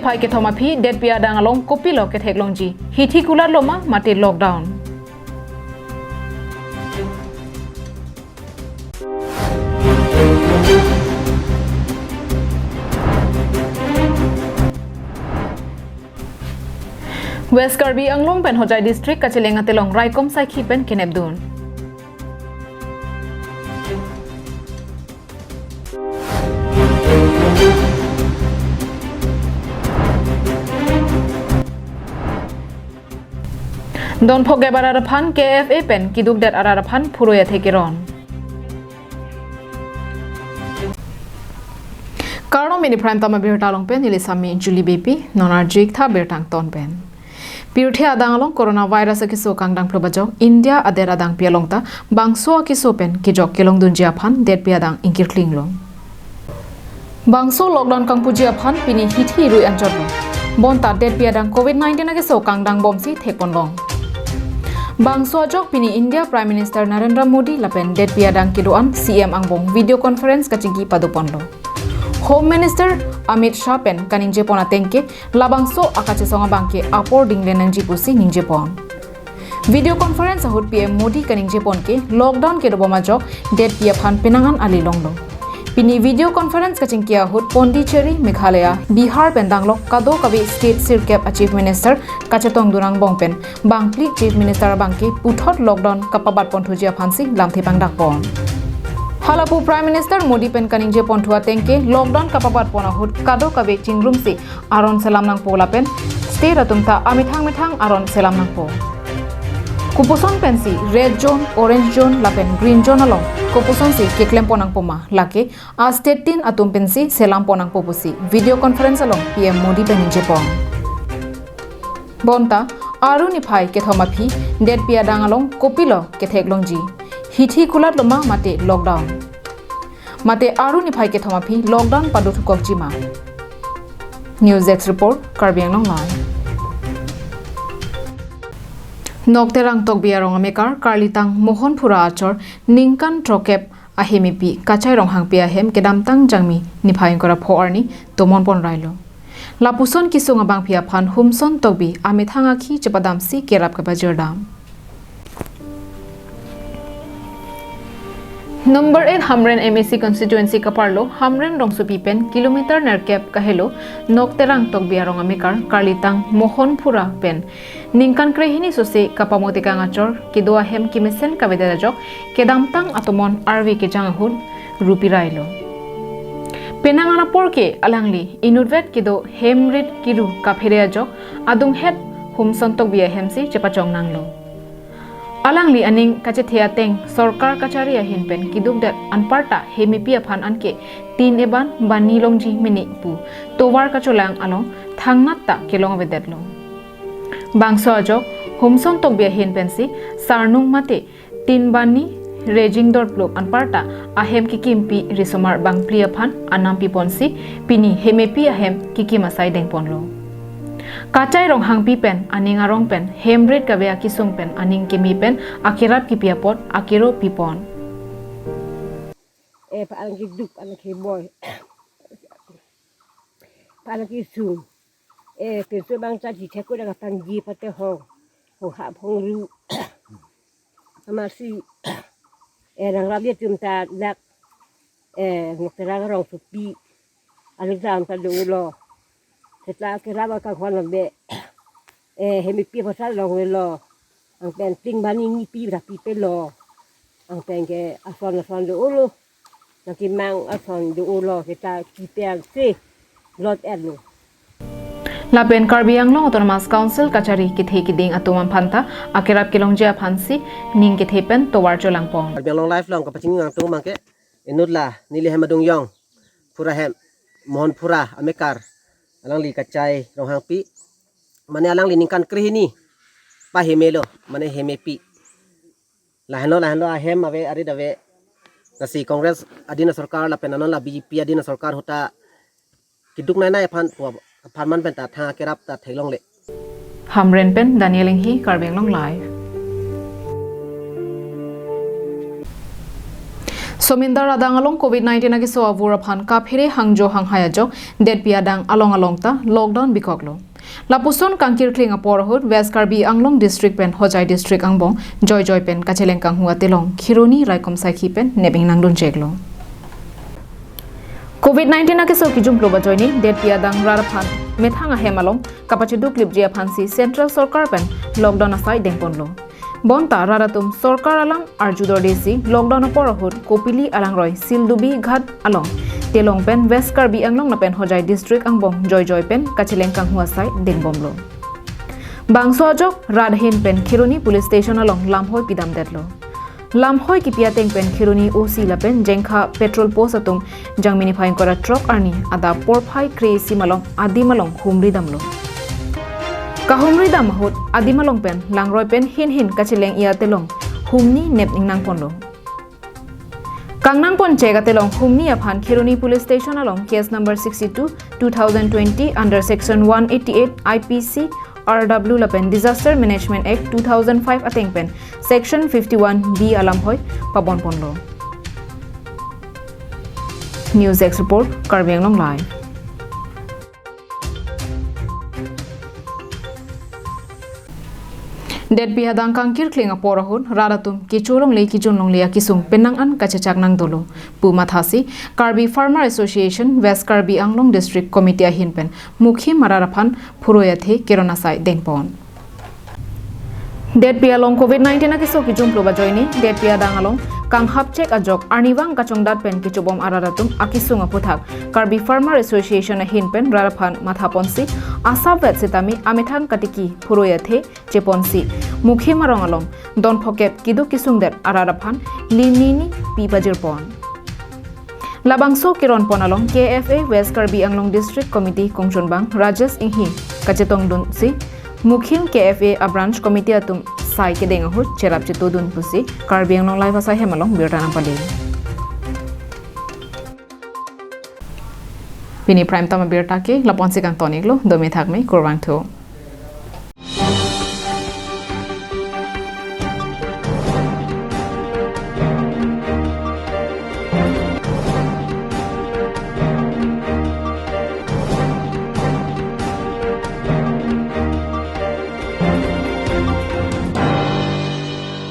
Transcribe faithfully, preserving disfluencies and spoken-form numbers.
Phai kethom aphi detpi adang along kopilo ketheklongji? Hithi kulat loma mate lockdown? West Karbi Anglong pen Hojai District kacheleng atelong raikom saikhi pen kenepdun. Don phokep arat aphan K F A pen kidukdet arat aphan phurui athe keron. Kardom, ini Prime Time abirta along pen neli Sami Julie Beypi, non arju-ik tha birta angton pen. Pirthe adang along coronavirus akeso kangdang phlo bajok India adet adangpi along ta bangso akeso pen kejok kelongdunji aphan detpi adang ingkirklinglo. Bangso lockdown kangpuji aphan pini hithi rui anchotlo. Bonta detpi adang covid nineteen akeso kangdang bomsi thekponlong. Bangso ajok pini India Prime Minister Narendra Modi lapen detpi adang kedo-an C M angbong video conference kachingki padoponlo. Home Minister Amit Shah pen kaningjepon ateng ke labangso akachesong abang ke apor dinglen nangji pusi ningjepon. Video conference ahut P M Modi kaningjepon ke lockdown kedobom ajok detpi aphan penang an ali longlo. Pini video conference kachingki ahut Pondicherry, Meghalaya, Bihar pen danglok kadokave state sirkep a Chief Minister kachetongdun angbong pen bangphli Chief Minister abang ke puthot lockdown kapabatponthuji aphansi lamthe pangdakpon. Halapu Prime Minister Modi pen kaningjeponthu ateng ke lockdown kapabatpon ahut kadokave chingrumsi aron selam nangpo lapen state atum ta amethang methang aron selam nangpo. Kopuson pensi red zone, orange zone lapen green zone along kopusonsi keklempon nangpo ma, lake a state tin atum pensi selampon nangpo pusi video conference along P M Modi pen ningjepon. Bonta Aru niphai kethom aphi detpi adang along kopilo ketheklongji? Hithi kulat loma mate lockdown? Mate Aru niphai kethom aphi lockdown padothukokji ma? News Desk Report, Karbi Anglong Live. Nokterang Tokbi arong amekar karlitang Mohon Phura achor ningkan throkkep ahemepi Kachai Ronghangpi ahem kedamtang Jangmi niphai ingkoi ra pho arni tomonpon railo. Lapuson kesung abangpi aphan Humson Tokbi amethang akhi chepadamsi kerap kapajirdam. Number eight Hamren M A C constituency kaparlo Hamren rongsopi pen kilometer nerkep kahelo Nokterang Tokbi arong amekar karlitang Mohon Phura pen ningkan krehini sose kapamotekang achor kedo ahem kemesen kavedet ajok kedamtang atomon arve kejang ahut rupi railo. Penang an apor ke alangli inutvet kedo hem rit kiru kaphere ajok adunghet Humson Tokbi ahemsi chepachong nanglo. Alangli aning kachethe ateng sorkar kachari ahin pen kidukdet anparta hemepi aphan anke tin eban bani longji mene pu tovar kacholang along thangnat ta kelong avedetlo. Bangso ajok Humson Tokbi ahin pensi sarnung mate tin bani rejing dorpluk anparta ahem kekimpi risomar bangphli aphan anam piponsi pini hemepi ahem kekim asai dengponlo. Kachai Ronghangpi pen aning arong pen hem rit kave akesung pen aning keme pen akerap kepi apot akero pipon. Eh, pa-an keduk, an keboi. Pa-an kesung. Eh, pinso bang cha ji thek ko dang tangji pate hong. Hong ha hong ru. Amatsi, eh, nang rap ye tum ta lak, eh, Nokterang rongsopi. Alexam ta dolo. Seta kerap akanghon ave. Eh, hemepi pasal longlo. Angpen tin bani nipi ra pipelo. Angpen ke ason ason dolo. Nangkemang ason dolo seta kipi ansi lot erlo. Lapen Karbi Anglong Autonomous Council kachari kethe kiding atum aphan ta akerap kelongji aphansi ning kethe pen tovar cholangpon. Karbi Anglong Live along kapachini nangtum abangke inut la neli hem adung yong Phura hem Mohon Phura amekar alangli Kachai Ronghangpi mane alangli ningkan krehini pahemelo mane hemepi. Lahenlo, lahenlo ahem ave, arit ave. Lasi Congress adin asorkar lapen anon la B J P adin asorkar ahut ta keduk nai nai aphan pu apharman pen ta thang akerap ta theklongle. Hamren pen Daniel Enghi, Karbi Anglong Live. Tomindar adang along covid nineteen akeso avur aphan kaphere hangjo hanghai ajok detpi adang along along ta lockdown bikoklo. Lapuson kangkirkling apor ahut West Karbi Anglong district pen Hojai district angbong joijoi pen kacheleng kanghu atelong Kheroni raikom saikhi pen nep ingnangduncheklo. Covid nineteen akeso kijumlo ajoine detpi adang rat aphan methang ahem along kapacheduk lipji aphansi Central Sorkar pen lockdown asai dengponlo. Bonta rat atum sorkar alam arjudor desi lockdown apor ahut Kopili alangroi Sildubi Ghat along telong pen West Karbi Anglong lapen Hojai district angbong joijoi pen kacheleng kanghu asai dengbomlo. Bangso ajok rat ahin pen Kheroni police station along lamhoi pidamdetlo. Lamhoi kipi ateng pen Kheroni O C lapen Jengkha patrol post atum Jangmi niphai ingkoi ra throk arni adap porphai kre-isi malom adim along humri damlo. Kahumri dam ahut adim along pen langroi pen hin hin kacheleng-i atelong humni nep ingnangponlo. Kangnangponchek atelong humni aphan Kheroni police station along case number sixty-two two thousand twenty under section one eighty-eight I P C R W lapen Disaster Management Act two thousand five ateng pen section fifty-one B alamhoi pabonponlo. News Desk Report, Karbi Anglong Live. Detpi adang kangkirkling apor ahut rat atum kecho longle kejun longle akesung penang an kachechak nangdolo pu mathasi Karbi Farmer Association West Karbi Anglong District Committee ahin pen mukhim arat aphan phurui athe keron asai dengpon. Detpi along covid nineteen akeso kijumlo ajoine detpi adang along kanghapchek ajok arnivang kachongdat pen kechobom arat atum akesung aphuthak Karbi Farmer Association ahin pen rat aphan mathaponsi asapvet sitame amethang katiki phurui athe cheponsi mukhim arong along don phokep keduk kesungdet arat aphan limni ni pi pajirpon. Labangso keronpon along K F A West Karbi Anglong District Committee kongchunbang Rajesh Inghi kachetongdunsi mukhim K F A a branch committee atum sai kedeng ahut cherap chetodun pusi Karbi Anglong Live asai hem along birta nangpali. Pini prime time abirta ke lapu-ansi kangton-iklo, dome thakme, kurvangthu.